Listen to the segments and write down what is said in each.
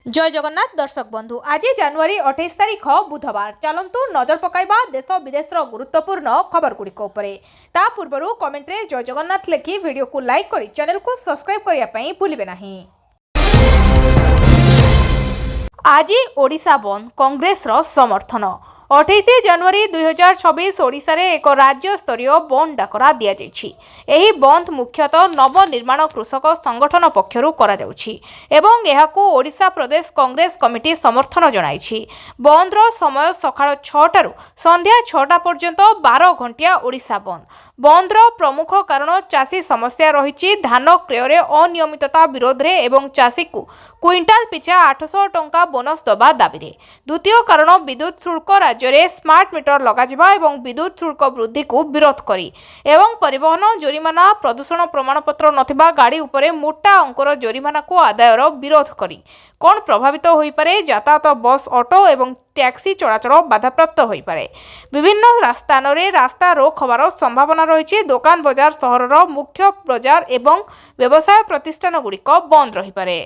ଜୟ ଜଗନ୍ନାଥ ଦର୍ଶକ ବନ୍ଧୁ, ଆଜି ଜାନୁଆରୀ 28 ତାରିଖ, ବୁଧବାର। ଚାଲନ୍ତୁ ନଜର ପକାଇବା ଦେଶ ବିଦେଶର ଗୁରୁତ୍ୱପୂର୍ଣ୍ଣ ଖବରଗୁଡ଼ିକ ଉପରେ। ତା ପୂର୍ବରୁ କମେଣ୍ଟରେ ଜୟ ଜଗନ୍ନାଥ ଲେଖି ଭିଡ଼ିଓକୁ ଲାଇକ୍ କରି ଚ୍ୟାନେଲକୁ ସବସ୍କ୍ରାଇବ୍ କରିବା ପାଇଁ ଭୁଲିବେ ନାହିଁ। ଆଜି ଓଡ଼ିଶା ବନ୍ଦ, କଂଗ୍ରେସର ସମର୍ଥନ। 28 ଜାନୁଆରୀ 2026 ଓଡ଼ିଶାରେ ଏକ ରାଜ୍ୟସ୍ତରୀୟ ବନ୍ଦ ଡାକରା ଦିଆଯାଇଛି। ଏହି ବନ୍ଦ ମୁଖ୍ୟତଃ ନବନିର୍ମାଣ କୃଷକ ସଂଗଠନ ପକ୍ଷରୁ କରାଯାଉଛି ଏବଂ ଏହାକୁ ଓଡ଼ିଶା ପ୍ରଦେଶ କଂଗ୍ରେସ କମିଟି ସମର୍ଥନ ଜଣାଇଛି। ବନ୍ଦର ସମୟ ସକାଳ 6ଟାରୁ ସନ୍ଧ୍ୟା 6ଟା ପର୍ଯ୍ୟନ୍ତ, 12 ଘଣ୍ଟିଆ ଓଡ଼ିଶା ବନ୍ଦ। ବନ୍ଦର ପ୍ରମୁଖ କାରଣ ଚାଷୀ ସମସ୍ୟା ରହିଛି। ଧାନ କ୍ରୟରେ ଅନିୟମିତତା ବିରୋଧରେ ଏବଂ ଚାଷୀକୁ କୁଇଣ୍ଟାଲ ପିଛା 800 ଟଙ୍କା ବୋନସ୍ ଦେବା ଦାବିରେ। ଦ୍ୱିତୀୟ କାରଣ ବିଦ୍ୟୁତ ଶୁଳ୍କ, ରାଜ୍ୟରେ ସ୍ମାର୍ଟ ମିଟର ଲଗାଯିବା ଏବଂ ବିଦ୍ୟୁତ ଶୁଳ୍କ ବୃଦ୍ଧିକୁ ବିରୋଧ କରି ଏବଂ ପରିବହନ ଜୋରିମାନା, ପ୍ରଦୂଷଣ ପ୍ରମାଣପତ୍ର ନଥିବା ଗାଡ଼ି ଉପରେ ମୋଟା ଅଙ୍କର ଜୋରିମାନାକୁ ଆଦାୟର ବିରୋଧ କରି। କ'ଣ ପ୍ରଭାବିତ ହୋଇପାରେ? ଯାତାୟାତ, ବସ୍, ଅଟୋ ଏବଂ ଟ୍ୟାକ୍ସି ଚଳାଚଳ ବାଧାପ୍ରାପ୍ତ ହୋଇପାରେ। ବିଭିନ୍ନ ସ୍ଥାନରେ ରାସ୍ତା ରୋକ ହେବାର ସମ୍ଭାବନା ରହିଛି। ଦୋକାନ ବଜାର, ସହରର ମୁଖ୍ୟ ବଜାର ଏବଂ ବ୍ୟବସାୟ ପ୍ରତିଷ୍ଠାନଗୁଡ଼ିକ ବନ୍ଦ ରହିପାରେ।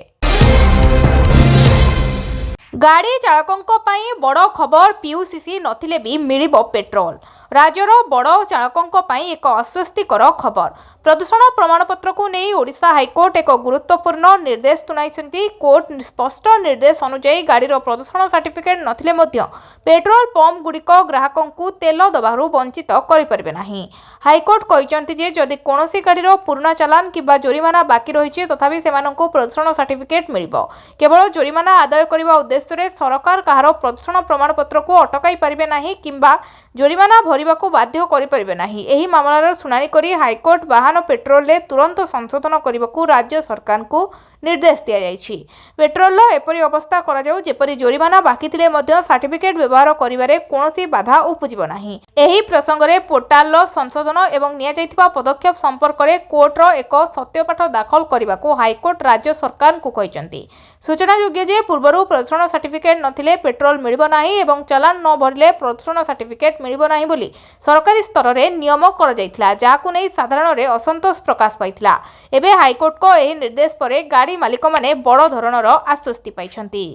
ଗାଡ଼ି ଚାଳକଙ୍କ ପାଇଁ ବଡ଼ ଖବର, ପିୟୁସି ନଥିଲେ ବି ମିଳିବ ପେଟ୍ରୋଲ। ରାଜ୍ୟର ବଡ଼ ଚାଳକଙ୍କ ପାଇଁ ଏକ ଆଶ୍ୱସ୍ତିକର ଖବର। ପ୍ରଦୂଷଣ ପ୍ରମାଣପତ୍ରକୁ ନେଇ ଓଡ଼ିଶା ହାଇକୋର୍ଟ ଏକ ଗୁରୁତ୍ୱପୂର୍ଣ୍ଣ ନିର୍ଦ୍ଦେଶ ଶୁଣାଇଛନ୍ତି। କୋର୍ଟ ସ୍ପଷ୍ଟ ନିର୍ଦ୍ଦେଶ ଅନୁଯାୟୀ, ଗାଡ଼ିର ପ୍ରଦୂଷଣ ସାର୍ଟିଫିକେଟ୍ ନଥିଲେ ମଧ୍ୟ ପେଟ୍ରୋଲ ପମ୍ପଗୁଡ଼ିକ ଗ୍ରାହକଙ୍କୁ ତେଲ ଦେବାରୁ ବଞ୍ଚିତ କରିପାରିବେ ନାହିଁ। ହାଇକୋର୍ଟ କହିଛନ୍ତି ଯେ ଯଦି କୌଣସି ଗାଡ଼ିର ପୁରୁଣା ଚାଲାଣ କିମ୍ବା ଜୋରିମାନା ବାକି ରହିଛି, ତଥାପି ସେମାନଙ୍କୁ ପ୍ରଦୂଷଣ ସାର୍ଟିଫିକେଟ୍ ମିଳିବ। କେବଳ ଜୋରିମାନା ଆଦାୟ କରିବା ଉଦ୍ଦେଶ୍ୟରେ ସରକାର କାହାର ପ୍ରଦୂଷଣ ପ୍ରମାଣପତ୍ରକୁ ଅଟକାଇ ପାରିବେ ନାହିଁ କିମ୍ବା ଜୋରିମାନା ଭରିବାକୁ ବାଧ୍ୟ କରିପାରିବେ ନାହିଁ। ଏହି ମାମଲାର ଶୁଣାଣି କରି ହାଇକୋର୍ଟ ବାହନ ପେଟ୍ରୋଲରେ ତୁରନ୍ତ ସଂଶୋଧନ କରିବାକୁ ରାଜ୍ୟ ସରକାରଙ୍କୁ ନିର୍ଦ୍ଦେଶ ଦିଆଯାଇଛି। ପେଟ୍ରୋଲର ଏପରି ଅବସ୍ଥା କରାଯାଉ, ଯେପରି ଜୋରିମାନା ବାକି ଥିଲେ ମଧ୍ୟ ସାର୍ଟିଫିକେଟ୍ ବ୍ୟବହାର କରିବାରେ କୌଣସି ବାଧା ଉପୁଜିବ ନାହିଁ। ଏହି ପ୍ରସଙ୍ଗରେ ପୋର୍ଟାଲର ସଂଶୋଧନ ଏବଂ ନିଆଯାଇଥିବା ପଦକ୍ଷେପ ସମ୍ପର୍କରେ କୋର୍ଟର ଏକ ସତ୍ୟପାଠ ଦାଖଲ କରିବାକୁ ହାଇକୋର୍ଟ ରାଜ୍ୟ ସରକାରଙ୍କୁ କହିଛନ୍ତି। ସୂଚନାଯୋଗ୍ୟ ଯେ ପୂର୍ବରୁ ପ୍ରଦୂଷଣ ସାର୍ଟିଫିକେଟ୍ ନଥିଲେ ପେଟ୍ରୋଲ ମିଳିବ ନାହିଁ ଏବଂ ଚାଲାଣ ନ ଭରିଲେ ପ୍ରଦୂଷଣ ସାର୍ଟିଫିକେଟ୍ ମିଳିବ ନାହିଁ ବୋଲି ସରକାରୀ ସ୍ତରରେ ନିୟମ କରାଯାଇଥିଲା, ଯାହାକୁ ନେଇ ସାଧାରଣରେ ଅସନ୍ତୋଷ ପ୍ରକାଶ ପାଇଥିଲା। ଏବେ ହାଇକୋର୍ଟଙ୍କ ଏହି ନିର୍ଦ୍ଦେଶ ପରେ ଗାଡ଼ି ମାଲିକମାନେ ବଡ଼ ଧରଣର ଆଶ୍ୱସ୍ତି ପାଇଛନ୍ତି।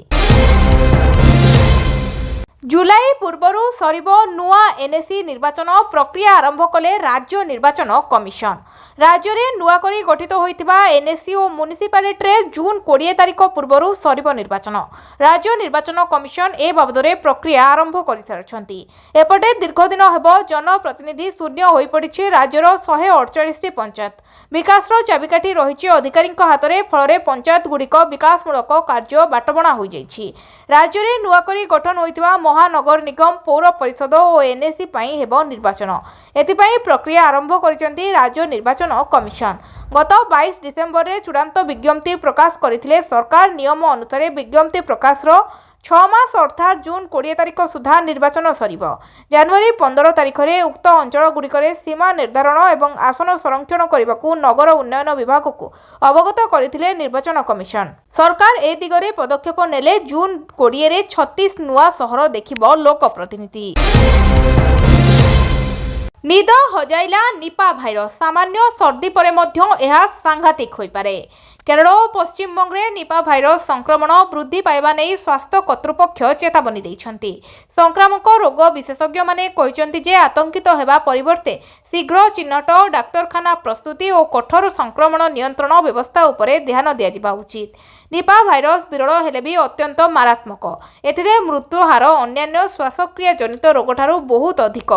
ଜୁଲାଇ ପୂର୍ବରୁ ସରିବ ନୂଆ ଏନ୍ଏସି ନିର୍ବାଚନ, ପ୍ରକ୍ରିୟା ଆରମ୍ଭ କଲେ ରାଜ୍ୟ ନିର୍ବାଚନ କମିଶନ। ରାଜ୍ୟରେ ନୂଆ କରି ଗଠିତ ହୋଇଥିବା ଏନ୍ଏସି ଓ ମ୍ୟୁନିସିପାଲିଟିରେ ଜୁନ୍ 20 ତାରିଖ ପୂର୍ବରୁ ସରିବ ନିର୍ବାଚନ। ରାଜ୍ୟ ନିର୍ବାଚନ କମିଶନ ଏ ବାବଦରେ ପ୍ରକ୍ରିୟା ଆରମ୍ଭ କରିସାରିଛନ୍ତି। ଏପଟେ ଦୀର୍ଘଦିନ ହେବ ଜନପ୍ରତିନିଧି ଶୂନ୍ୟ ହୋଇପଡ଼ିଛି ରାଜ୍ୟର 148ଟି ପଞ୍ଚାୟତ। ବିକାଶର ଚାବିକାଠି ରହିଛି ଅଧିକାରୀଙ୍କ ହାତରେ। ଫଳରେ ପଞ୍ଚାୟତଗୁଡ଼ିକ ବିକାଶମୂଳକ କାର୍ଯ୍ୟ ବାଟବଣା ହୋଇଯାଇଛି। ରାଜ୍ୟରେ ନୂଆ କରି ଗଠନ ହୋଇଥିବା ମହାନଗର ନିଗମ, ପୌର ପରିଷଦ ଓ ଏନ୍ଏସି ପାଇଁ ହେବ ନିର୍ବାଚନ। ଏଥିପାଇଁ ପ୍ରକ୍ରିୟା ଆରମ୍ଭ କରିଛନ୍ତି ରାଜ୍ୟ ନିର୍ବାଚନ କମିଶନ। ଗତ 22 ଡିସେମ୍ବରରେ ଚୂଡ଼ାନ୍ତ ବିଜ୍ଞପ୍ତି ପ୍ରକାଶ କରିଥିଲେ ସରକାର। ନିୟମ ଅନୁସାରେ ବିଜ୍ଞପ୍ତି ପ୍ରକାଶର 6 ମାସ ଅର୍ଥାତ୍ ଜୁନ୍ 20 ତାରିଖ ସୁଦ୍ଧା ନିର୍ବାଚନ ସରିବ। ଜାନୁଆରୀ 15 ତାରିଖରେ ଉକ୍ତ ଅଞ୍ଚଳଗୁଡ଼ିକରେ ସୀମା ନିର୍ଦ୍ଧାରଣ ଏବଂ ଆସନ ସଂରକ୍ଷଣ କରିବାକୁ ନଗର ଉନ୍ନୟନ ବିଭାଗକୁ ଅବଗତ କରିଥିଲେ ନିର୍ବାଚନ କମିଶନ। ସରକାର ଏ ଦିଗରେ ପଦକ୍ଷେପ ନେଲେ ଜୁନ୍ 20ରେ 36 ନୂଆ ସହର ଦେଖିବ ଲୋକପ୍ରତିନିଧି। ନିଦ ହଜାଇଲା ନିପା ଭାଇରସ, ସାମାନ୍ୟ ସର୍ଦ୍ଦି ପରେ ମଧ୍ୟ ଏହା ସାଂଘାତିକ ହୋଇପାରେ। କେରଳ ଓ ପଶ୍ଚିମବଙ୍ଗରେ ନିପା ଭାଇରସ ସଂକ୍ରମଣ ବୃଦ୍ଧି ପାଇବା ନେଇ ସ୍ୱାସ୍ଥ୍ୟ କର୍ତ୍ତୃପକ୍ଷ ଚେତାବନୀ ଦେଇଛନ୍ତି। ସଂକ୍ରାମକ ରୋଗ ବିଶେଷଜ୍ଞମାନେ କହିଛନ୍ତି ଯେ ଆତଙ୍କିତ ହେବା ପରିବର୍ତ୍ତେ ଶୀଘ୍ର ଚିହ୍ନଟ, ଡାକ୍ତରଖାନା ପ୍ରସ୍ତୁତି ଓ କଠୋର ସଂକ୍ରମଣ ନିୟନ୍ତ୍ରଣ ବ୍ୟବସ୍ଥା ଉପରେ ଧ୍ୟାନ ଦିଆଯିବା ଉଚିତ। ନିପା ଭାଇରସ ବିରଳ ହେଲେ ବି ଅତ୍ୟନ୍ତ ମାରାତ୍ମକ। ଏଥିରେ ମୃତ୍ୟୁହାର ଅନ୍ୟାନ୍ୟ ଶ୍ୱାସକ୍ରିୟା ଜନିତ ରୋଗଠାରୁ ବହୁତ ଅଧିକ।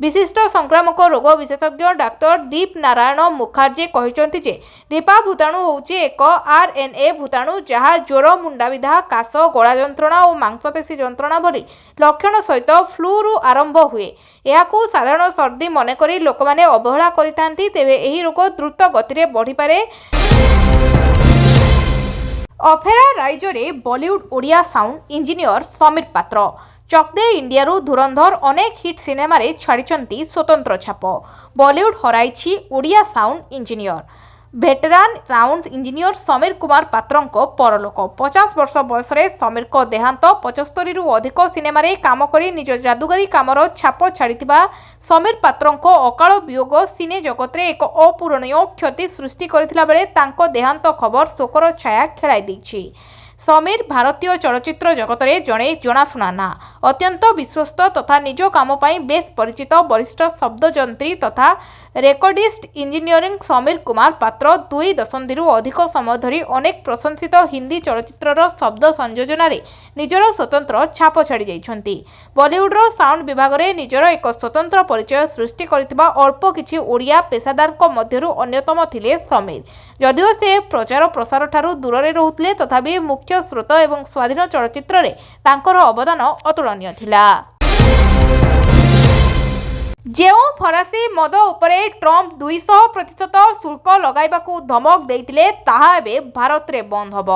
ବିଶିଷ୍ଟ ସଂକ୍ରାମକ ରୋଗ ବିଶେଷଜ୍ଞ ଡାକ୍ତର ଦୀପ ନାରାୟଣ ମୁଖାର୍ଜୀ କହିଛନ୍ତି ଯେ ନିପା ଭୂତାଣୁ ହେଉଛି ଏକ ଆର୍ଏନ୍ଏ ଭୂତାଣୁ, ଯାହା ଜ୍ୱର, ମୁଣ୍ଡବିନ୍ଧା, କାଶ, ଗଳା ଯନ୍ତ୍ରଣା ଓ ମାଂସପେଶୀ ଯନ୍ତ୍ରଣା ଭଳି ଲକ୍ଷଣ ସହିତ ଫ୍ଲୁରୁ ଆରମ୍ଭ ହୁଏ। ଏହାକୁ ସାଧାରଣ ସର୍ଦ୍ଦି ମନେକରି ଲୋକମାନେ ଅବହେଳା କରିଥାନ୍ତି। ତେବେ ଏହି ରୋଗ ଦ୍ରୁତ ଗତିରେ ବଢ଼ିପାରେ। ଅଫେରା ରାଇଜରେ ବଲିଉଡ୍ ଓଡ଼ିଆ ସାଉଣ୍ଡ ଇଞ୍ଜିନିୟର ସମୀର ପାତ୍ର। ଚକ୍ ଦେ ଇଣ୍ଡିଆରୁ ଧୁରନ୍ଧର, ଅନେକ ହିଟ୍ ସିନେମାରେ ଛାଡ଼ିଛନ୍ତି ସ୍ୱତନ୍ତ୍ର ଛାପ। ବଲିଉଡ୍ ହରାଇଛି Odia sound engineer. Veteran sound engineer Samir Kumar ପାତ୍ରଙ୍କ ପରଲୋକ। 50 ବର୍ଷ ବୟସରେ ସମୀରଙ୍କ ଦେହାନ୍ତ। 75ରୁ ଅଧିକ ସିନେମାରେ କାମ କରି ନିଜ ଯାଦୁଗରୀ କାମର ଛାପ ଛାଡ଼ିଥିବା ସମୀର ପାତ୍ରଙ୍କ ଅକାଳ ବିୟୋଗ ସିନେ ଜଗତରେ ଏକ ଅପୂରଣୀୟ କ୍ଷତି ସୃଷ୍ଟି କରିଥିଲା ବେଳେ ତାଙ୍କ ଦେହାନ୍ତ ଖବର ଶୋକର ଛାୟା ଖେଳାଇ ଦେଇଛି। ସମୀର ଭାରତୀୟ ଚଳଚ୍ଚିତ୍ର ଜଗତରେ ଜଣେ ଜଣାଶୁଣା ନାଁ। ଅତ୍ୟନ୍ତ ବିଶ୍ୱସ୍ତ ତଥା ନିଜ କାମ ପାଇଁ ବେଶ୍ ପରିଚିତ ବରିଷ୍ଠ ଶବ୍ଦଯନ୍ତ୍ରୀ ତଥା ରେକର୍ଡିଷ୍ଟ ଇଞ୍ଜିନିୟରିଂ ସମୀର କୁମାର ପାତ୍ର 2 ଦଶନ୍ଧିରୁ ଅଧିକ ସମୟ ଧରି ଅନେକ ପ୍ରଶଂସିତ ହିନ୍ଦୀ ଚଳଚ୍ଚିତ୍ରର ଶବ୍ଦ ସଂଯୋଜନାରେ ନିଜର ସ୍ୱତନ୍ତ୍ର ଛାପ ଛାଡ଼ି ଯାଇଛନ୍ତି। ବଲିଉଡର ସାଉଣ୍ଡ ବିଭାଗରେ ନିଜର ଏକ ସ୍ୱତନ୍ତ୍ର ପରିଚୟ ସୃଷ୍ଟି କରିଥିବା ଅଳ୍ପ କିଛି ଓଡ଼ିଆ ପେସାଦାରଙ୍କ ମଧ୍ୟରୁ ଅନ୍ୟତମ ଥିଲେ ସମୀର। ଯଦିଓ ସେ ପ୍ରଚାର ପ୍ରସାରଠାରୁ ଦୂରରେ ରହୁଥିଲେ, ତଥାପି ମୁଖ୍ୟ ସ୍ରୋତ ଏବଂ ସ୍ୱାଧୀନ ଚଳଚ୍ଚିତ୍ରରେ ତାଙ୍କର ଅବଦାନ ଅତୁଳନୀୟ ଥିଲା। ଯେଉଁ ଫରାସୀ ମଦ ଉପରେ ଟ୍ରମ୍ପ 200% ଶୁଳ୍କ ଲଗାଇବାକୁ ଧମକ ଦେଇଥିଲେ, ତାହା ଏବେ ଭାରତରେ ବନ୍ଦ ହେବ।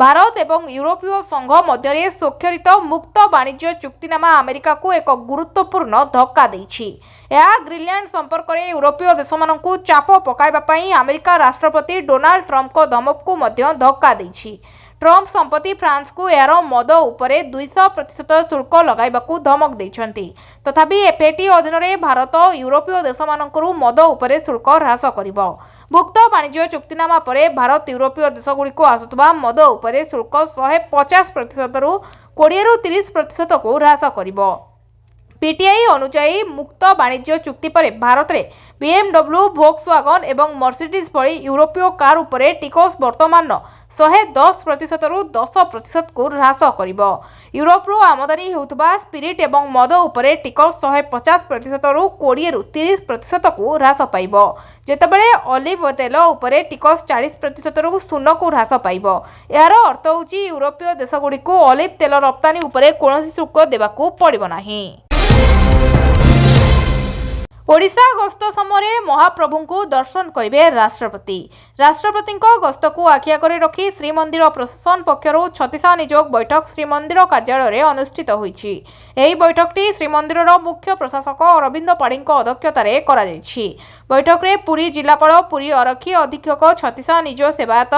ଭାରତ ଏବଂ ୟୁରୋପୀୟ ସଂଘ ମଧ୍ୟରେ ସ୍ୱାକ୍ଷରିତ ମୁକ୍ତ ବାଣିଜ୍ୟ ଚୁକ୍ତିନାମା ଆମେରିକାକୁ ଏକ ଗୁରୁତ୍ୱପୂର୍ଣ୍ଣ ଧକ୍କା ଦେଇଛି। ଏହା ଗ୍ରୀନଲ୍ୟାଣ୍ଡ ସମ୍ପର୍କରେ ୟୁରୋପୀୟ ଦେଶମାନଙ୍କୁ ଚାପ ପକାଇବା ପାଇଁ ଆମେରିକା ରାଷ୍ଟ୍ରପତି ଡୋନାଲ୍ଡ ଟ୍ରମ୍ପଙ୍କ ଧମକକୁ ମଧ୍ୟ ଧକ୍କା ଦେଇଛି। ଟ୍ରମ୍ପ ସମ୍ପ୍ରତି ଫ୍ରାନ୍ସକୁ ଏହାର ମଦ ଉପରେ 200% ଶୁଳ୍କ ଲଗାଇବାକୁ ଧମକ ଦେଇଛନ୍ତି। ତଥାପି ଏଫଟିଏ ଅଧୀନରେ ଭାରତ ୟୁରୋପୀୟ ଦେଶମାନଙ୍କରୁ ମଦ ଉପରେ ଶୁଳ୍କ ହ୍ରାସ କରିବ। ମୁକ୍ତ ବାଣିଜ୍ୟ ଚୁକ୍ତିନାମା ପରେ ଭାରତ ୟୁରୋପୀୟ ଦେଶଗୁଡ଼ିକୁ ଆସୁଥିବା ମଦ ଉପରେ ଶୁଳ୍କ 150%ରୁ 20ରୁ 30%କୁ ହ୍ରାସ କରିବ। ପିଟିଆଇ ଅନୁଯାୟୀ, ମୁକ୍ତ ବାଣିଜ୍ୟ ଚୁକ୍ତି ପରେ ଭାରତରେ ବିଏମଡବ୍ଲ୍ୟୁ, ଭୋକ୍ସୱାଗନ୍ ଏବଂ ମର୍ସିଡିଜ୍ ଭଳି ୟୁରୋପୀୟ କାର୍ ଉପରେ ଟିକସ ବର୍ତ୍ତମାନର 110%ରୁ 10%କୁ ହ୍ରାସ କରିବ। ୟୁରୋପରୁ ଆମଦାନୀ ହେଉଥିବା ସ୍ପିରିଟ୍ ଏବଂ ମଦ ଉପରେ ଟିକସ 150%ରୁ 20ରୁ 30%କୁ ହ୍ରାସ ପାଇବ, ଯେତେବେଳେ ଅଲିଭ୍ ତେଲ ଉପରେ ଟିକସ 40%ରୁ ଶୂନକୁ ହ୍ରାସ ପାଇବ। ଏହାର ଅର୍ଥ ହେଉଛି ୟୁରୋପୀୟ ଦେଶଗୁଡ଼ିକୁ ଅଲିଭ୍ ତେଲ ରପ୍ତାନି ଉପରେ କୌଣସି ଶୁଳ୍କ ଦେବାକୁ ପଡ଼ିବ ନାହିଁ। ଓଡ଼ିଶା ଗସ୍ତ ସମୟରେ ମହାପ୍ରଭୁଙ୍କୁ ଦର୍ଶନ କରିବେ ରାଷ୍ଟ୍ରପତି। ରାଷ୍ଟ୍ରପତିଙ୍କ ଗସ୍ତକୁ ଆଖି ଆଗରେ ରଖି ଶ୍ରୀମନ୍ଦିର ପ୍ରଶାସନ ପକ୍ଷରୁ ଛତିଶା ନିଯୋଗ ବୈଠକ ଶ୍ରୀମନ୍ଦିର କାର୍ଯ୍ୟାଳୟରେ ଅନୁଷ୍ଠିତ ହୋଇଛି। ଏହି ବୈଠକଟି ଶ୍ରୀମନ୍ଦିରର ମୁଖ୍ୟ ପ୍ରଶାସକ ଅରବିନ୍ଦ ପାଢ଼ୀଙ୍କ ଅଧ୍ୟକ୍ଷତାରେ କରାଯାଇଛି। ବୈଠକରେ ପୁରୀ ଜିଲ୍ଲାପାଳ, ପୁରୀ ଆରକ୍ଷୀ ଅଧୀକ୍ଷକ, ଛତିଶା ନିଯୋଗ ସେବାୟତ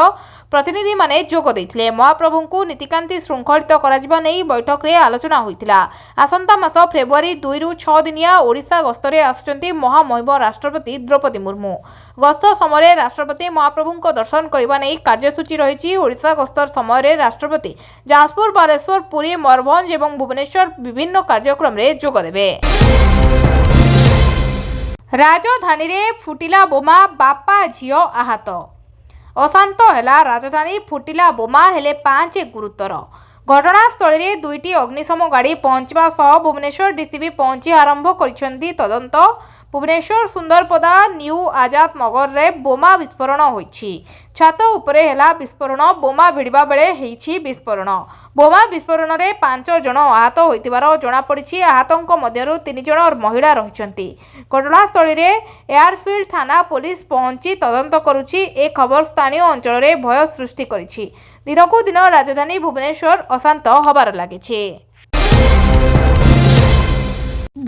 ପ୍ରତିନିଧିମାନେ ଯୋଗ ଦେଇଥିଲେ। ମହାପ୍ରଭୁଙ୍କୁ ନୀତିକାନ୍ତି ଶୃଙ୍ଖଳିତ କରାଯିବା ନେଇ ବୈଠକରେ ଆଲୋଚନା ହୋଇଥିଲା। ଆସନ୍ତା ମାସ ଫେବୃଆରୀ 2ରୁ 6 ଦିନିଆ ଓଡ଼ିଶା ଗସ୍ତରେ ଆସୁଛନ୍ତି ମହାମହିମ ରାଷ୍ଟ୍ରପତି ଦ୍ରୌପଦୀ ମୁର୍ମୁ। ଗସ୍ତ ସମୟରେ ରାଷ୍ଟ୍ରପତି ମହାପ୍ରଭୁଙ୍କ ଦର୍ଶନ କରିବା ନେଇ କାର୍ଯ୍ୟସୂଚୀ ରହିଛି। ଓଡ଼ିଶା ଗସ୍ତ ସମୟରେ ରାଷ୍ଟ୍ରପତି ଯାଜପୁର, ବାଲେଶ୍ୱର, ପୁରୀ, ମୟୂରଭଞ୍ଜ ଏବଂ ଭୁବନେଶ୍ୱର ବିଭିନ୍ନ କାର୍ଯ୍ୟକ୍ରମରେ ଯୋଗଦେବେ। ରାଜଧାନୀରେ ଫୁଟିଲା ବୋମା, ବାପା ଝିଅ ଆହତ। ଅଶାନ୍ତ ହେଲା ରାଜଧାନୀ। ଫୁଟିଲା ବୋମା, ହେଲେ ପାଞ୍ଚ ଗୁରୁତର। ଘଟଣାସ୍ଥଳରେ ଦୁଇଟି ଅଗ୍ନିଶମ ଗାଡ଼ି ପହଞ୍ଚିବା ସହ ଭୁବନେଶ୍ୱର ଡିସିପି ପହଞ୍ଚି ଆରମ୍ଭ କରିଛନ୍ତି ତଦନ୍ତ। ଭୁବନେଶ୍ୱର ସୁନ୍ଦରପଦା ନ୍ୟୁ ଆଜାଦ ନଗରରେ ବୋମା ବିସ୍ଫୋରଣ ହୋଇଛି। ଛାତ ଉପରେ ହେଲା ବିସ୍ଫୋରଣ। ବୋମା ଭିଡ଼ିବା ବେଳେ ହେଇଛି ବିସ୍ଫୋରଣ। ବୋମା ବିସ୍ଫୋରଣରେ ପାଞ୍ଚ ଜଣ ଆହତ ହୋଇଥିବାର ଜଣାପଡ଼ିଛି। ଆହତଙ୍କ ମଧ୍ୟରୁ ତିନି ଜଣ ମହିଳା ରହିଛନ୍ତି। ଘଟଣାସ୍ଥଳୀରେ ଏୟାରଫିଲ୍ଡ ଥାନା ପୋଲିସ ପହଞ୍ଚି ତଦନ୍ତ କରୁଛି। ଏ ଖବର ସ୍ଥାନୀୟ ଅଞ୍ଚଳରେ ଭୟ ସୃଷ୍ଟି କରିଛି। ଦିନକୁ ଦିନ ରାଜଧାନୀ ଭୁବନେଶ୍ୱର ଅଶାନ୍ତ ହେବାରେ ଲାଗିଛି।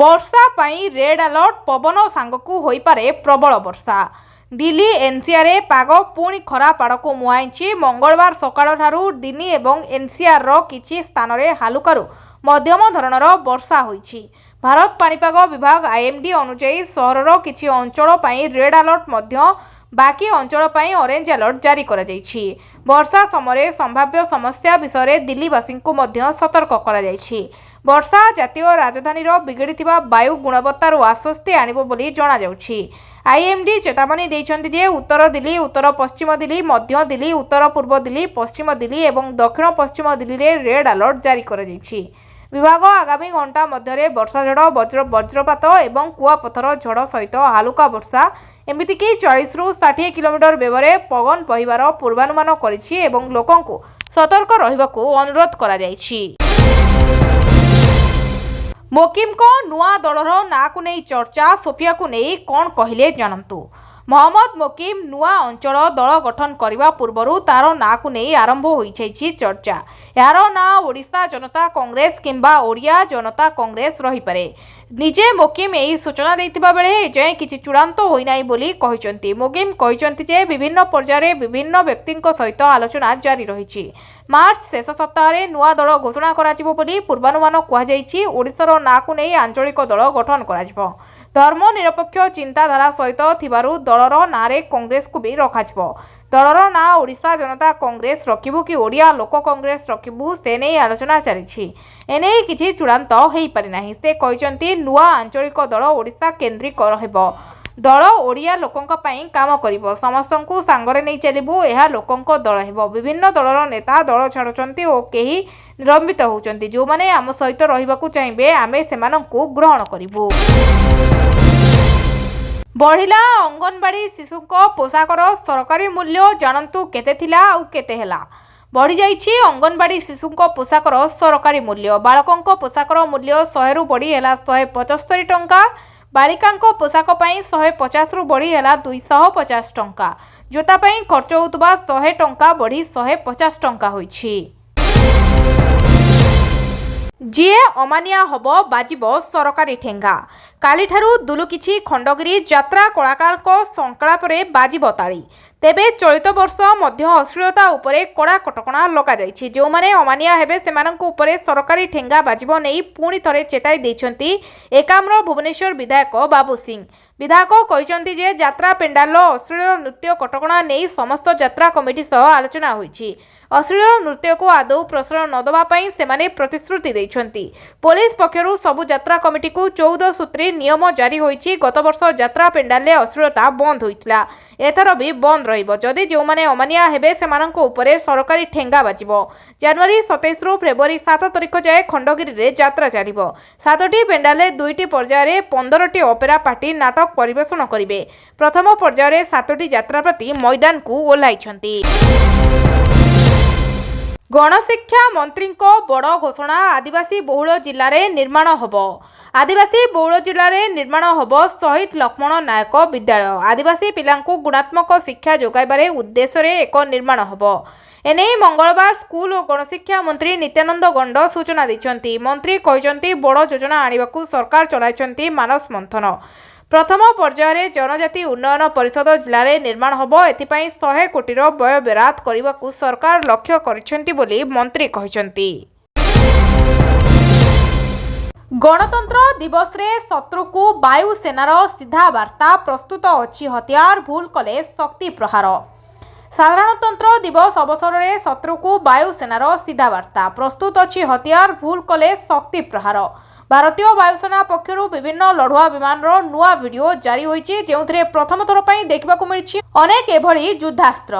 ବର୍ଷା ପାଇଁ ରେଡ୍ ଆଲର୍ଟ। ପବନ ସାଙ୍ଗକୁ ହୋଇପାରେ ପ୍ରବଳ ବର୍ଷା। ଦିଲ୍ଲୀ ଏନସିଆରରେ ପାଗ ପୁଣି ଖରାପ ଆଡ଼କୁ ମୁହାଁଇଛି। ମଙ୍ଗଳବାର ସକାଳଠାରୁ ଦିଲ୍ଲୀ ଏବଂ ଏନସିଆରର କିଛି ସ୍ଥାନରେ ହାଲୁକାରୁ ମଧ୍ୟମ ଧରଣର ବର୍ଷା ହୋଇଛି। ଭାରତ ପାଣିପାଗ ବିଭାଗ ଆଇଏମଡି ଅନୁଯାୟୀ, ସହରର କିଛି ଅଞ୍ଚଳ ପାଇଁ ରେଡ୍ ଆଲର୍ଟ ମଧ୍ୟ ବାକି ଅଞ୍ଚଳ ପାଇଁ ଅରେଞ୍ଜ ଆଲର୍ଟ ଜାରି କରାଯାଇଛି। ବର୍ଷା ସମୟରେ ସମ୍ଭାବ୍ୟ ସମସ୍ୟା ବିଷୟରେ ଦିଲ୍ଲୀବାସୀଙ୍କୁ ମଧ୍ୟ ସତର୍କ କରାଯାଇଛି। ବର୍ଷା ଜାତୀୟ ରାଜଧାନୀର ବିଗିଡ଼ିଥିବା ବାୟୁ ଗୁଣବତ୍ତାରୁ ଆଶ୍ୱସ୍ତି ଆଣିବ ବୋଲି ଜଣାଯାଉଛି। ଆଇଏମଡି ଚେତାବନୀ ଦେଇଛନ୍ତି ଯେ ଉତ୍ତର ଦିଲ୍ଲୀ, ଉତ୍ତର ପଶ୍ଚିମ ଦିଲ୍ଲୀ, ମଧ୍ୟ ଦିଲ୍ଲୀ, ଉତ୍ତର ପୂର୍ବ ଦିଲ୍ଲୀ, ପଶ୍ଚିମ ଦିଲ୍ଲୀ ଏବଂ ଦକ୍ଷିଣ ପଶ୍ଚିମ ଦିଲ୍ଲୀରେ ରେଡ୍ ଆଲର୍ଟ ଜାରି କରାଯାଇଛି। ବିଭାଗ ଆଗାମୀ ଘଣ୍ଟା ମଧ୍ୟରେ ବର୍ଷା, ଝଡ଼, ବଜ୍ରପାତ ଏବଂ କୁଆପଥର ଝଡ଼ ସହିତ ହାଲୁକା ବର୍ଷା, ଏମିତିକି 40ରୁ 60 କିଲୋମିଟର ବେଗରେ ପବନ ବହିବାର ପୂର୍ବାନୁମାନ କରିଛି ଏବଂ ଲୋକଙ୍କୁ ସତର୍କ ରହିବାକୁ ଅନୁରୋଧ କରାଯାଇଛି। ମୋକିମଙ୍କ ନୂଆ ଦଳର ନାଁକୁ ନେଇ ଚର୍ଚ୍ଚା, ସୋଫିଆକୁ ନେଇ କ'ଣ କହିଲେ ଜାଣନ୍ତୁ। ମହମ୍ମଦ ମୋକିମ ନୂଆ ଅଞ୍ଚଳ ଦଳ ଗଠନ କରିବା ପୂର୍ବରୁ ତାର ନାଁକୁ ନେଇ ଆରମ୍ଭ ହୋଇଯାଇଛି ଚର୍ଚ୍ଚା। ଏହାର ନାଁ ଓଡ଼ିଶା ଜନତା କଂଗ୍ରେସ କିମ୍ବା ଓଡ଼ିଆ ଜନତା କଂଗ୍ରେସ ରହିପାରେ। ନିଜେ ମୋକିମ ଏହି ସୂଚନା ଦେଇଥିବା ବେଳେ ଏଯାଏଁ କିଛି ଚୂଡ଼ାନ୍ତ ହୋଇନାହିଁ ବୋଲି କହିଛନ୍ତି। ମୋକିମ କହିଛନ୍ତି ଯେ ବିଭିନ୍ନ ପର୍ଯ୍ୟାୟରେ ବିଭିନ୍ନ ବ୍ୟକ୍ତିଙ୍କ ସହିତ ଆଲୋଚନା ଜାରି ରହିଛି। ମାର୍ଚ୍ଚ ଶେଷ ସପ୍ତାହରେ ନୂଆ ଦଳ ଘୋଷଣା କରାଯିବ ବୋଲି ପୂର୍ବାନୁମାନ କୁହାଯାଇଛି। ଓଡ଼ିଶାର ନାଁକୁ ନେଇ ଆଞ୍ଚଳିକ ଦଳ ଗଠନ କରାଯିବ। ଧର୍ମ ନିରପେକ୍ଷ ଚିନ୍ତାଧାରା ସହିତ ଥିବାରୁ ଦଳର ନାଁରେ କଂଗ୍ରେସକୁ ବି ରଖାଯିବ। ଦଳର ନାଁ ଓଡ଼ିଶା ଜନତା କଂଗ୍ରେସ ରଖିବୁ କି ଓଡ଼ିଆ ଲୋକ କଂଗ୍ରେସ ରଖିବୁ, ସେ ନେଇ ଆଲୋଚନା ଚାଲିଛି। ଏନେଇ କିଛି ଚୂଡ଼ାନ୍ତ ହୋଇପାରିନାହିଁ। ସେ କହିଛନ୍ତି, ନୂଆ ଆଞ୍ଚଳିକ ଦଳ ଓଡ଼ିଶା କେନ୍ଦ୍ରିକ ହେବ। ଦଳ ଓଡ଼ିଆ ଲୋକଙ୍କ ପାଇଁ କାମ କରିବ। ସମସ୍ତଙ୍କୁ ସାଙ୍ଗରେ ନେଇ ଚାଲିବୁ। ଏହା ଲୋକଙ୍କ ଦଳ ହେବ। ବିଭିନ୍ନ ଦଳର ନେତା ଦଳ ଛାଡ଼ୁଛନ୍ତି ଓ କେହି ନିଲମ୍ବିତ ହେଉଛନ୍ତି। ଯେଉଁମାନେ ଆମ ସହିତ ରହିବାକୁ ଚାହିଁବେ, ଆମେ ସେମାନଙ୍କୁ ଗ୍ରହଣ କରିବୁ। ବଢ଼ିଲା ଅଙ୍ଗନବାଡ଼ି ଶିଶୁଙ୍କ ପୋଷାକର ସରକାରୀ ମୂଲ୍ୟ, ଜାଣନ୍ତୁ କେତେ ଥିଲା ଆଉ କେତେ ହେଲା। ବଢ଼ିଯାଇଛି ଅଙ୍ଗନବାଡ଼ି ଶିଶୁଙ୍କ ପୋଷାକର ସରକାରୀ ମୂଲ୍ୟ। ବାଳକଙ୍କ ପୋଷାକର ମୂଲ୍ୟ 100ରୁ ବଢ଼ି ହେଲା 175 ଟଙ୍କା। ବାଳିକାଙ୍କ ପୋଷାକ ପାଇଁ 150ରୁ ବଢ଼ି ହେଲା 250 ଟଙ୍କା। ଜୋତା ପାଇଁ ଖର୍ଚ୍ଚ ହେଉଥିବା 100 ଟଙ୍କା ବଢ଼ି 150 ଟଙ୍କା ହୋଇଛି। ଯିଏ ଅମାନିଆ ହେବ, ବାଜିବ ସରକାରୀ ଠେଙ୍ଗା। କାଲିଠାରୁ ଦୁଲୁକିଛି ଖଣ୍ଡଗିରି। ଯାତ୍ରା କଳାକାରଙ୍କ ସଂଳାପରେ ବାଜିବ ତାଳି। ତେବେ ଚଳିତ ବର୍ଷ ମଧ୍ୟ ଅଶ୍ଳୀଳତା ଉପରେ କଡ଼ା କଟକଣା ଲଗାଯାଇଛି। ଯେଉଁମାନେ ଅମାନିଆ ହେବେ, ସେମାନଙ୍କ ଉପରେ ସରକାରୀ ଠେଙ୍ଗା ବାଜିବ ନେଇ ପୁଣି ଥରେ ଚେତାଇ ଦେଇଛନ୍ତି ଏକାମ୍ର ଭୁବନେଶ୍ୱର ବିଧାୟକ ବାବୁ ସିଂ। ବିଧାୟକ କହିଛନ୍ତି ଯେ ଯାତ୍ରା ପେଣ୍ଡାଲର ଅଶ୍ଳୀଳ ନୃତ୍ୟ କଟକଣା ନେଇ ସମସ୍ତ ଯାତ୍ରା କମିଟି ସହ ଆଲୋଚନା ହୋଇଛି। ଅଶ୍ଳୀଳ ନୃତ୍ୟକୁ ଆଦୌ ପ୍ରଶ୍ରୟ ନ ଦେବା ପାଇଁ ସେମାନେ ପ୍ରତିଶ୍ରୁତି ଦେଇଛନ୍ତି। ପୋଲିସ ପକ୍ଷରୁ ସବୁ ଯାତ୍ରା କମିଟିକୁ 14 ସୂତ୍ରୀ ନିୟମ ଜାରି ହୋଇଛି। ଗତବର୍ଷ ଯାତ୍ରା ପେଣ୍ଡାଲରେ ଅଶ୍ଳୀଳତା ବନ୍ଦ ହୋଇଥିଲା। ଏଥର ବି ବନ୍ଦ ରହିବ। ଯଦି ଯେଉଁମାନେ ଅମାନିଆ ହେବେ, ସେମାନଙ୍କ ଉପରେ ସରକାରୀ ଠେଙ୍ଗା ବାଜିବ। ଜାନୁଆରୀ 27ରୁ ଫେବୃଆରୀ 7 ତାରିଖ ଯାଏ ଖଣ୍ଡଗିରିରେ ଯାତ୍ରା ଚାଲିବ। ସାତଟି ପେଣ୍ଡାଲରେ ଦୁଇଟି ପର୍ଯ୍ୟାୟରେ 15ଟି ଅପେରା ପାର୍ଟି ନାଟକ ପରିବେଷଣ କରିବେ। ପ୍ରଥମ ପର୍ଯ୍ୟାୟରେ ସାତଟି ଯାତ୍ରା ପାର୍ଟି ମଇଦାନକୁ ଓହ୍ଲାଇଛନ୍ତି। ଗଣଶିକ୍ଷା ମନ୍ତ୍ରୀଙ୍କ ବଡ଼ ଘୋଷଣା। ଆଦିବାସୀ ବହୁଳ ଜିଲ୍ଲାରେ ନିର୍ମାଣ ହେବ। ଆଦିବାସୀ ବହୁଳ ଜିଲ୍ଲାରେ ନିର୍ମାଣ ହେବ ଶହୀଦ ଲକ୍ଷ୍ମଣ ନାୟକ ବିଦ୍ୟାଳୟ। ଆଦିବାସୀ ପିଲାଙ୍କୁ ଗୁଣାତ୍ମକ ଶିକ୍ଷା ଯୋଗାଇବାରେ ଉଦ୍ଦେଶ୍ୟରେ ଏକ ନିର୍ମାଣ ହେବ। ଏନେଇ ମଙ୍ଗଳବାର ସ୍କୁଲ ଓ ଗଣଶିକ୍ଷା ମନ୍ତ୍ରୀ ନିତ୍ୟାନନ୍ଦ ଗଣ୍ଡ ସୂଚନା ଦେଇଛନ୍ତି। ମନ୍ତ୍ରୀ କହିଛନ୍ତି, ବଡ଼ ଯୋଜନା ଆଣିବାକୁ ସରକାର ଚଳାଇଛନ୍ତି ମାନସ ମନ୍ଥନ। ପ୍ରଥମ ପର୍ଯ୍ୟାୟରେ ଜନଜାତି ଉନ୍ନୟନ ପରିଷଦ ଜିଲ୍ଲାରେ ନିର୍ମାଣ ହେବ। ଏଥିପାଇଁ 100 କୋଟିର ବ୍ୟୟବରାଦ କରିବାକୁ ସରକାର ଲକ୍ଷ୍ୟ କରିଛନ୍ତି ବୋଲି ମନ୍ତ୍ରୀ କହିଛନ୍ତି। ଗଣତନ୍ତ୍ର ଦିବସରେ ଶତ୍ରୁକୁ ବାୟୁସେନାର ସିଧା ବାର୍ତ୍ତା, ପ୍ରସ୍ତୁତ ଅଛି ହତିଆର, ଭୁଲ କଲେ ଶକ୍ତି ପ୍ରହାର। ସାଧାରଣତନ୍ତ୍ର ଦିବସ ଅବସରରେ ଶତ୍ରୁକୁ ବାୟୁସେନାର ସିଧା ବାର୍ତ୍ତା, ପ୍ରସ୍ତୁତ ଅଛି ହତିଆର, ଭୁଲ କଲେ ଶକ୍ତି ପ୍ରହାର। ଭାରତୀୟ ବାୟୁସେନା ପକ୍ଷରୁ ବିଭିନ୍ନ ଲଢୁଆ ବିମାନର ନୂଆ ଭିଡିଓ ଜାରି ହୋଇଛି, ଯେଉଁଥିରେ ପ୍ରଥମ ଥର ପାଇଁ ଦେଖିବାକୁ ମିଳିଛି ଅନେକ ଏଭଳି ଯୁଦ୍ଧାସ୍ତ୍ର,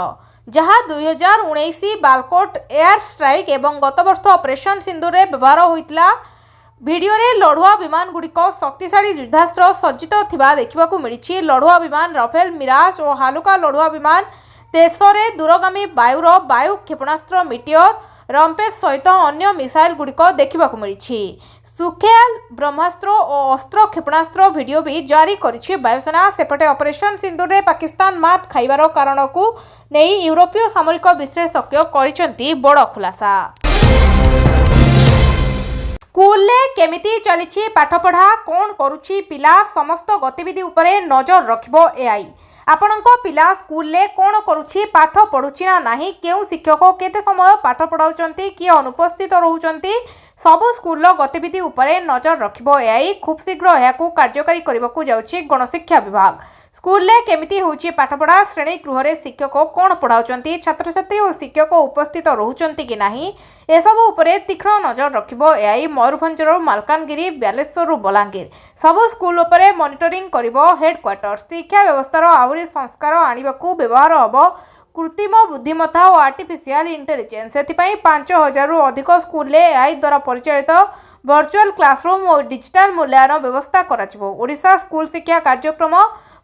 ଯାହା 2019 ବାଲକୋଟ ଏୟାର ଷ୍ଟ୍ରାଇକ୍ ଏବଂ ଗତବର୍ଷ ଅପରେସନ ସିନ୍ଦୁରରେ ବ୍ୟବହାର ହୋଇଥିଲା। ଭିଡିଓରେ ଲଢୁଆ ବିମାନଗୁଡ଼ିକ ଶକ୍ତିଶାଳୀ ଯୁଦ୍ଧାସ୍ତ୍ର ସଜ୍ଜିତ ଥିବା ଦେଖିବାକୁ ମିଳିଛି। ଲଢୁଆ ବିମାନ ରଫେଲ, ମିରାଜ ଓ ହାଲୁକା ଲଢୁଆ ବିମାନ ତେଜସରେ ଦୂରଗାମୀ ବାୟୁର ବାୟୁ କ୍ଷେପଣାସ୍ତ୍ର ମିଟିଅର, ରମ୍ପେଜ ସହିତ ଅନ୍ୟ ମିସାଇଲ ଗୁଡ଼ିକ ଦେଖିବାକୁ ମିଳିଛି। ସୁଖେଲ, ବ୍ରହ୍ମାସ୍ତ୍ର ଓ ଅସ୍ତ୍ର କ୍ଷେପଣାସ୍ତ୍ର ଭିଡିଓ ବି ଜାରି କରିଛି ବାୟୁସେନା। ସେପଟେ ଅପରେସନ ସିନ୍ଦୁରରେ ପାକିସ୍ତାନ ମାତ୍ ଖାଇବାର କାରଣକୁ ନେଇ ୟୁରୋପୀୟ ସାମରିକ ବିଶ୍ଳେଷକ କରିଛନ୍ତି ବଡ଼ ଖୁଲାସା। ସ୍କୁଲରେ କେମିତି ଚାଲିଛି ପାଠପଢ଼ା, କ'ଣ କରୁଛି ପିଲା, ସମସ୍ତ ଗତିବିଧି ଉପରେ ନଜର ରଖିବ ଏଆଇ। ଆପଣଙ୍କ ପିଲା ସ୍କୁଲରେ କ'ଣ କରୁଛି, ପାଠ ପଢ଼ୁଛି ନା ନାହିଁ, କେଉଁ ଶିକ୍ଷକ କେତେ ସମୟ ପାଠ ପଢ଼ାଉଛନ୍ତି, କିଏ ଅନୁପସ୍ଥିତ ରହୁଛନ୍ତି, ସବୁ ସ୍କୁଲର ଗତିବିଧି ଉପରେ ନଜର ରଖିବ ଏଆଇ। ଖୁବ୍ ଶୀଘ୍ର ଏହାକୁ କାର୍ଯ୍ୟକାରୀ କରିବାକୁ ଯାଉଛି ଗଣଶିକ୍ଷା ବିଭାଗ। ସ୍କୁଲରେ କେମିତି ହେଉଛି ପାଠପଢ଼ା, ଶ୍ରେଣୀ ଗୃହରେ ଶିକ୍ଷକ କ'ଣ ପଢ଼ାଉଛନ୍ତି, ଛାତ୍ରଛାତ୍ରୀ ଓ ଶିକ୍ଷକ ଉପସ୍ଥିତ ରହୁଛନ୍ତି କି ନାହିଁ, ଏସବୁ ଉପରେ ତୀକ୍ଷ୍ଣ ନଜର ରଖିବ ଏଆଇ। ମୟୂରଭଞ୍ଜରୁ ମାଲକାନଗିରି, ବାଲେଶ୍ୱରରୁ ବଲାଙ୍ଗୀର, ସବୁ ସ୍କୁଲ ଉପରେ ମନିଟରିଂ କରିବ ହେଡକ୍ୱାର୍ଟର। ଶିକ୍ଷା ବ୍ୟବସ୍ଥାର ଆହୁରି ସଂସ୍କାର ଆଣିବାକୁ ବ୍ୟବହାର ହେବ କୃତ୍ରିମ ବୁଦ୍ଧିମତ୍ତା ଓ ଆର୍ଟିଫିସିଆଲ ଇଣ୍ଟେଲିଜେନ୍ସ। ସେଥିପାଇଁ 5000ରୁ ଅଧିକ ସ୍କୁଲରେ ଏଆଇ ଦ୍ୱାରା ପରିଚାଳିତ ଭର୍ଚୁଆଲ କ୍ଲାସରୁମ୍ ଓ ଡିଜିଟାଲ ମୂଲ୍ୟାୟନ ବ୍ୟବସ୍ଥା କରାଯିବ। ଓଡ଼ିଶା ସ୍କୁଲ ଶିକ୍ଷା କାର୍ଯ୍ୟକ୍ରମ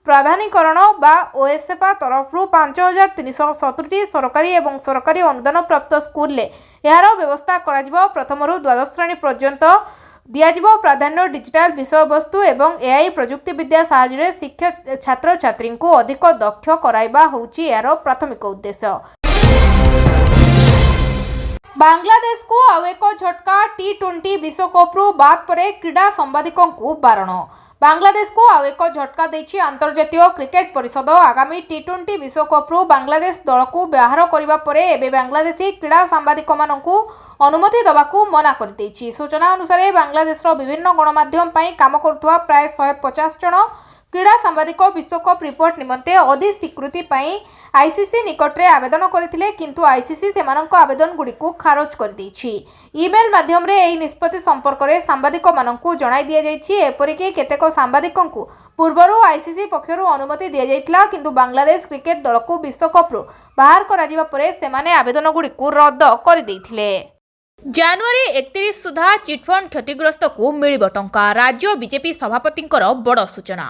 ପ୍ରାଧିକରଣ ବା ଓଏସଏପା ତରଫରୁ 5370ଟି ସରକାରୀ ଏବଂ ସରକାରୀ ଅନୁଦାନପ୍ରାପ୍ତ ସ୍କୁଲରେ ଏହାର ବ୍ୟବସ୍ଥା କରାଯିବ। ପ୍ରଥମରୁ ଦ୍ୱାଦଶ ଶ୍ରେଣୀ ପର୍ଯ୍ୟନ୍ତ ଦିଆଯିବ ପ୍ରାଧାନ୍ୟ। ଡିଜିଟାଲ ବିଷୟବସ୍ତୁ ଏବଂ ଏଆଇ ପ୍ରଯୁକ୍ତିବିଦ୍ୟା ସାହାଯ୍ୟରେ ଶିକ୍ଷା ଛାତ୍ରଛାତ୍ରୀଙ୍କୁ ଅଧିକ ଦକ୍ଷ କରାଇବା ହେଉଛି ଏହାର ପ୍ରାଥମିକ ଉଦ୍ଦେଶ୍ୟ। ବାଂଲାଦେଶକୁ ଆଉ ଏକ ଝଟକା। ଟି-20 ବିଶ୍ୱକପ୍ରୁ ବାଦ୍ ପରେ କ୍ରୀଡ଼ା ସାମ୍ବାଦିକଙ୍କୁ ବାରଣ। ବାଂଲାଦେଶକୁ ଆଉ ଏକ ଝଟକା ଦେଇଛି ଆନ୍ତର୍ଜାତୀୟ କ୍ରିକେଟ ପରିଷଦ। ଆଗାମୀ ଟି-20 ବିଶ୍ୱକପ୍ରୁ ବାଂଲାଦେଶ ଦଳକୁ ବାହାର କରିବା ପରେ ଏବେ ବାଂଲାଦେଶୀ କ୍ରୀଡ଼ା ସାମ୍ବାଦିକମାନଙ୍କୁ ଅନୁମତି ଦେବାକୁ ମନା କରିଦେଇଛି। ସୂଚନା ଅନୁସାରେ, ବାଂଲାଦେଶର ବିଭିନ୍ନ ଗଣମାଧ୍ୟମ ପାଇଁ କାମ କରୁଥିବା ପ୍ରାୟ 150 ଜଣ କ୍ରୀଡ଼ା ସାମ୍ବାଦିକ ବିଶ୍ୱକପ୍ ରିପୋର୍ଟ ନିମନ୍ତେ ଅଧିସ୍ୱୀକୃତି ପାଇଁ ଆଇସିସି ନିକଟରେ ଆବେଦନ କରିଥିଲେ। କିନ୍ତୁ ଆଇସିସି ସେମାନଙ୍କ ଆବେଦନଗୁଡ଼ିକୁ ଖାରଜ କରିଦେଇଛି। ଇମେଲ୍ ମାଧ୍ୟମରେ ଏହି ନିଷ୍ପତ୍ତି ସମ୍ପର୍କରେ ସାମ୍ବାଦିକମାନଙ୍କୁ ଜଣାଇ ଦିଆଯାଇଛି। ଏପରିକି କେତେକ ସାମ୍ବାଦିକଙ୍କୁ ପୂର୍ବରୁ ଆଇସିସି ପକ୍ଷରୁ ଅନୁମତି ଦିଆଯାଇଥିଲା। କିନ୍ତୁ ବାଂଲାଦେଶ କ୍ରିକେଟ ଦଳକୁ ବିଶ୍ୱକପ୍ରୁ ବାହାର କରାଯିବା ପରେ ସେମାନେ ଆବେଦନଗୁଡ଼ିକୁ ରଦ୍ଦ କରିଦେଇଥିଲେ। ଜାନୁଆରୀ 31 ସୁଦ୍ଧା ଚିଟ୍ଫଣ୍ଡ କ୍ଷତିଗ୍ରସ୍ତକୁ ମିଳିବ ଟଙ୍କା, ରାଜ୍ୟ ବିଜେପି ସଭାପତିଙ୍କର ବଡ଼ ସୂଚନା।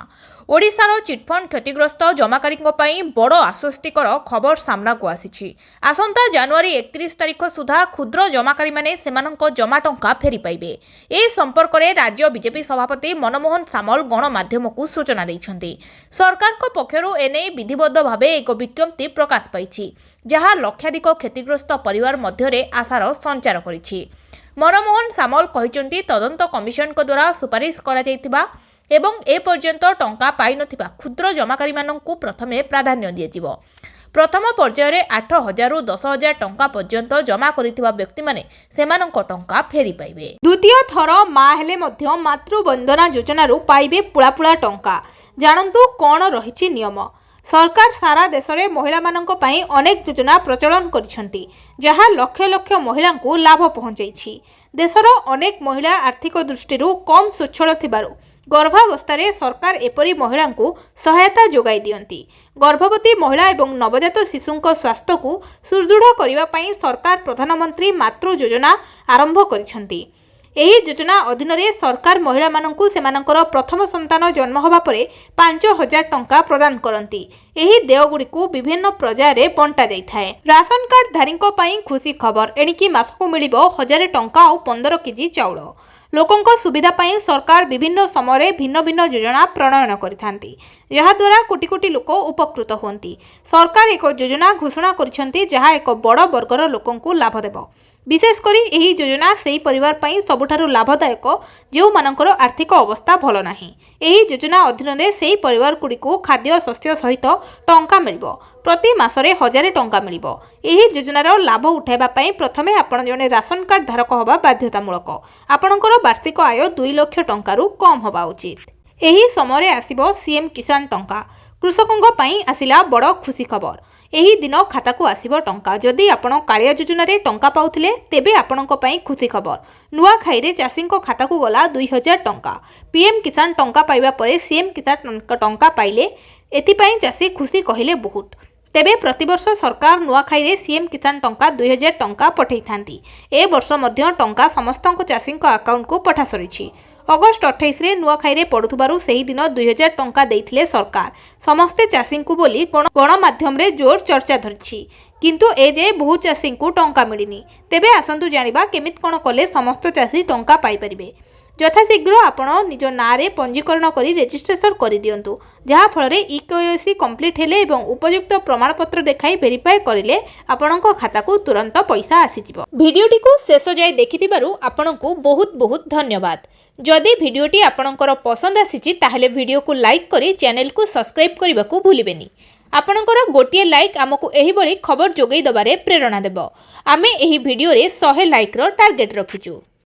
ଓଡ଼ିଶାର ଚିଟ୍ଫଣ୍ଡ କ୍ଷତିଗ୍ରସ୍ତ ଜମାକାରୀଙ୍କ ପାଇଁ ବଡ଼ ଆଶ୍ୱସ୍ତିକର ଖବର ସାମ୍ନାକୁ ଆସିଛି। ଆସନ୍ତା ଜାନୁଆରୀ 31 ତାରିଖ ସୁଦ୍ଧା କ୍ଷୁଦ୍ର ଜମାକାରୀମାନେ ସେମାନଙ୍କ ଜମା ଟଙ୍କା ଫେରି ପାଇବେ। ଏ ସମ୍ପର୍କରେ ରାଜ୍ୟ ବିଜେପି ସଭାପତି ମନମୋହନ ସାମଲ ଗଣମାଧ୍ୟମକୁ ସୂଚନା ଦେଇଛନ୍ତି। ସରକାରଙ୍କ ପକ୍ଷରୁ ଏନେଇ ବିଧିବଦ୍ଧ ଭାବେ ଏକ ବିଜ୍ଞପ୍ତି ପ୍ରକାଶ ପାଇଛି, ଯାହା ଲକ୍ଷାଧିକ କ୍ଷତିଗ୍ରସ୍ତ ପରିବାର ମଧ୍ୟରେ ଆଶାର ସଞ୍ଚାର କରିଛି। ମନମୋହନ ସାମଲ କହିଛନ୍ତି, ତଦନ୍ତ କମିଶନଙ୍କ ଦ୍ୱାରା ସୁପାରିଶ କରାଯାଇଥିବା ଏବଂ ଏପର୍ଯ୍ୟନ୍ତ ଟଙ୍କା ପାଇନଥିବା କ୍ଷୁଦ୍ର ଜମାକାରୀମାନଙ୍କୁ ପ୍ରଥମେ ପ୍ରାଧାନ୍ୟ ଦିଆଯିବ। ପ୍ରଥମ ପର୍ଯ୍ୟାୟରେ 8,000ରୁ 10,000 ଟଙ୍କା ପର୍ଯ୍ୟନ୍ତ ଜମା କରିଥିବା ବ୍ୟକ୍ତିମାନେ ସେମାନଙ୍କ ଟଙ୍କା ଫେରି ପାଇବେ। ଦ୍ୱିତୀୟ ଥର ମା ହେଲେ ମଧ୍ୟ ମାତୃବନ୍ଦନା ଯୋଜନାରୁ ପାଇବେ ପୁଳା ପୁଳା ଟଙ୍କା, ଜାଣନ୍ତୁ କ'ଣ ରହିଛି ନିୟମ। ସରକାର ସାରା ଦେଶରେ ମହିଳାମାନଙ୍କ ପାଇଁ ଅନେକ ଯୋଜନା ପ୍ରଚଳନ କରିଛନ୍ତି, ଯାହା ଲକ୍ଷ ଲକ୍ଷ ମହିଳାଙ୍କୁ ଲାଭ ପହଞ୍ଚାଇଛି। ଦେଶର ଅନେକ ମହିଳା ଆର୍ଥିକ ଦୃଷ୍ଟିରୁ କମ୍ ସ୍ୱଚ୍ଛଳ ଥିବାରୁ ଗର୍ଭାବସ୍ଥାରେ ସରକାର ଏପରି ମହିଳାଙ୍କୁ ସହାୟତା ଯୋଗାଇ ଦିଅନ୍ତି। ଗର୍ଭବତୀ ମହିଳା ଏବଂ ନବଜାତ ଶିଶୁଙ୍କ ସ୍ୱାସ୍ଥ୍ୟକୁ ସୁଦୃଢ଼ କରିବା ପାଇଁ ସରକାର ପ୍ରଧାନମନ୍ତ୍ରୀ ମାତୃ ଯୋଜନା ଆରମ୍ଭ କରିଛନ୍ତି। ଏହି ଯୋଜନା ଅଧୀନରେ ସରକାର ମହିଳାମାନଙ୍କୁ ସେମାନଙ୍କର ପ୍ରଥମ ସନ୍ତାନ ଜନ୍ମ ହେବା ପରେ 5,000 ଟଙ୍କା ପ୍ରଦାନ କରନ୍ତି। ଏହି ଦେୟଗୁଡ଼ିକୁ ବିଭିନ୍ନ ପର୍ଯ୍ୟାୟରେ ବଣ୍ଟା ଯାଇଥାଏ। ରାସନ କାର୍ଡଧାରୀଙ୍କ ପାଇଁ ଖୁସି ଖବର, ଏଣିକି ମାସକୁ ମିଳିବ 1,000 ଟଙ୍କା ଆଉ 15 କେଜି ଚାଉଳ। ଲୋକଙ୍କ ସୁବିଧା ପାଇଁ ସରକାର ବିଭିନ୍ନ ସମୟରେ ଭିନ୍ନ ଭିନ୍ନ ଯୋଜନା ପ୍ରଣୟନ କରିଥାନ୍ତି, ଯାହାଦ୍ୱାରା କୋଟି କୋଟି ଲୋକ ଉପକୃତ ହୁଅନ୍ତି। ସରକାର ଏକ ଯୋଜନା ଘୋଷଣା କରିଛନ୍ତି, ଯାହା ଏକ ବଡ଼ ବର୍ଗର ଲୋକଙ୍କୁ ଲାଭ ଦେବ। ବିଶେଷ କରି ଏହି ଯୋଜନା ସେହି ପରିବାର ପାଇଁ ସବୁଠାରୁ ଲାଭଦାୟକ, ଯେଉଁମାନଙ୍କର ଆର୍ଥିକ ଅବସ୍ଥା ଭଲ ନାହିଁ। ଏହି ଯୋଜନା ଅଧୀନରେ ସେହି ପରିବାରଗୁଡ଼ିକୁ ଖାଦ୍ୟଶସ୍ୟ ସହିତ ଟଙ୍କା ମିଳିବ। ପ୍ରତି ମାସରେ 1,000 ଟଙ୍କା ମିଳିବ। ଏହି ଯୋଜନାର ଲାଭ ଉଠାଇବା ପାଇଁ ପ୍ରଥମେ ଆପଣ ଜଣେ ରାସନ କାର୍ଡ ଧାରକ ହେବା ବାଧ୍ୟତାମୂଳକ। ଆପଣଙ୍କର ବାର୍ଷିକ ଆୟ 2 ଲକ୍ଷ ଟଙ୍କାରୁ କମ୍ ହେବା ଉଚିତ। ଏହି ସମୟରେ ଆସିବ ସିଏମ୍ କିଷାନ ଟଙ୍କା। କୃଷକଙ୍କ ପାଇଁ ଆସିଲା ବଡ଼ ଖୁସି ଖବର। ଏହି ଦିନ ଖାତାକୁ ଆସିବ ଟଙ୍କା। ଯଦି ଆପଣ କାଳିଆ ଯୋଜନାରେ ଟଙ୍କା ପାଉଥିଲେ, ତେବେ ଆପଣଙ୍କ ପାଇଁ ଖୁସି ଖବର। ନୂଆଖାଇରେ ଚାଷୀଙ୍କ ଖାତାକୁ ଗଲା 2,000 ଟଙ୍କା। ପିଏମ୍ କିଷାନ ଟଙ୍କା ପାଇବା ପରେ ସିଏମ୍ କିଷାନ ଟଙ୍କା ପାଇଲେ, ଏଥିପାଇଁ ଚାଷୀ ଖୁସି କହିଲେ ବହୁତ। ତେବେ ପ୍ରତିବର୍ଷ ସରକାର ନୂଆଖାଇରେ ସିଏମ୍ କିଷାନ ଟଙ୍କା 2,000 ଟଙ୍କା ପଠାଇଥାନ୍ତି। ଏ ବର୍ଷ ମଧ୍ୟ ଟଙ୍କା ସମସ୍ତଙ୍କ ଚାଷୀଙ୍କ ଆକାଉଣ୍ଟକୁ ପଠାସରିଛି। ଅଗଷ୍ଟ 28ରେ ନୂଆଖାଇରେ ପଡୁଥିବାରୁ ସେହିଦିନ 2,000 ଟଙ୍କା ଦେଇଥିଲେ ସରକାର ସମସ୍ତେ ଚାଷୀଙ୍କୁ ବୋଲି ଗଣମାଧ୍ୟମରେ ଜୋର ଚର୍ଚ୍ଚା ଧରିଛି। କିନ୍ତୁ ଏଯାଏ ବହୁ ଚାଷୀଙ୍କୁ ଟଙ୍କା ମିଳିନି। ତେବେ ଆସନ୍ତୁ ଜାଣିବା, କେମିତି କ'ଣ କଲେ ସମସ୍ତ ଚାଷୀ ଟଙ୍କା ପାଇପାରିବେ। ଯଥାଶୀଘ୍ର ଆପଣ ନିଜ ନାଁରେ ପଞ୍ଜୀକରଣ କରି ରେଜିଷ୍ଟ୍ରେସନ କରିଦିଅନ୍ତୁ, ଯାହାଫଳରେ ଇ କେୱାଇସି କମ୍ପ୍ଲିଟ୍ ହେଲେ ଏବଂ ଉପଯୁକ୍ତ ପ୍ରମାଣପତ୍ର ଦେଖାଇ ଭେରିଫାଏ କରିଲେ ଆପଣଙ୍କ ଖାତାକୁ ତୁରନ୍ତ ପଇସା ଆସିଯିବ। ଭିଡ଼ିଓଟିକୁ ଶେଷ ଯାଏ ଦେଖିଥିବାରୁ ଆପଣଙ୍କୁ ବହୁତ ବହୁତ ଧନ୍ୟବାଦ। ଯଦି ଭିଡ଼ିଓଟି ଆପଣଙ୍କର ପସନ୍ଦ ଆସିଛି, ତାହେଲେ ଭିଡ଼ିଓକୁ ଲାଇକ୍ କରି ଚ୍ୟାନେଲକୁ ସବସ୍କ୍ରାଇବ୍ କରିବାକୁ ଭୁଲିବେନି। ଆପଣଙ୍କର ଗୋଟିଏ ଲାଇକ୍ ଆମକୁ ଏହିଭଳି ଖବର ଯୋଗାଇ ଦେବାରେ ପ୍ରେରଣା ଦେବ। ଆମେ ଏହି ଭିଡ଼ିଓରେ 100 ଲାଇକ୍ର ଟାର୍ଗେଟ୍ ରଖିଛୁ।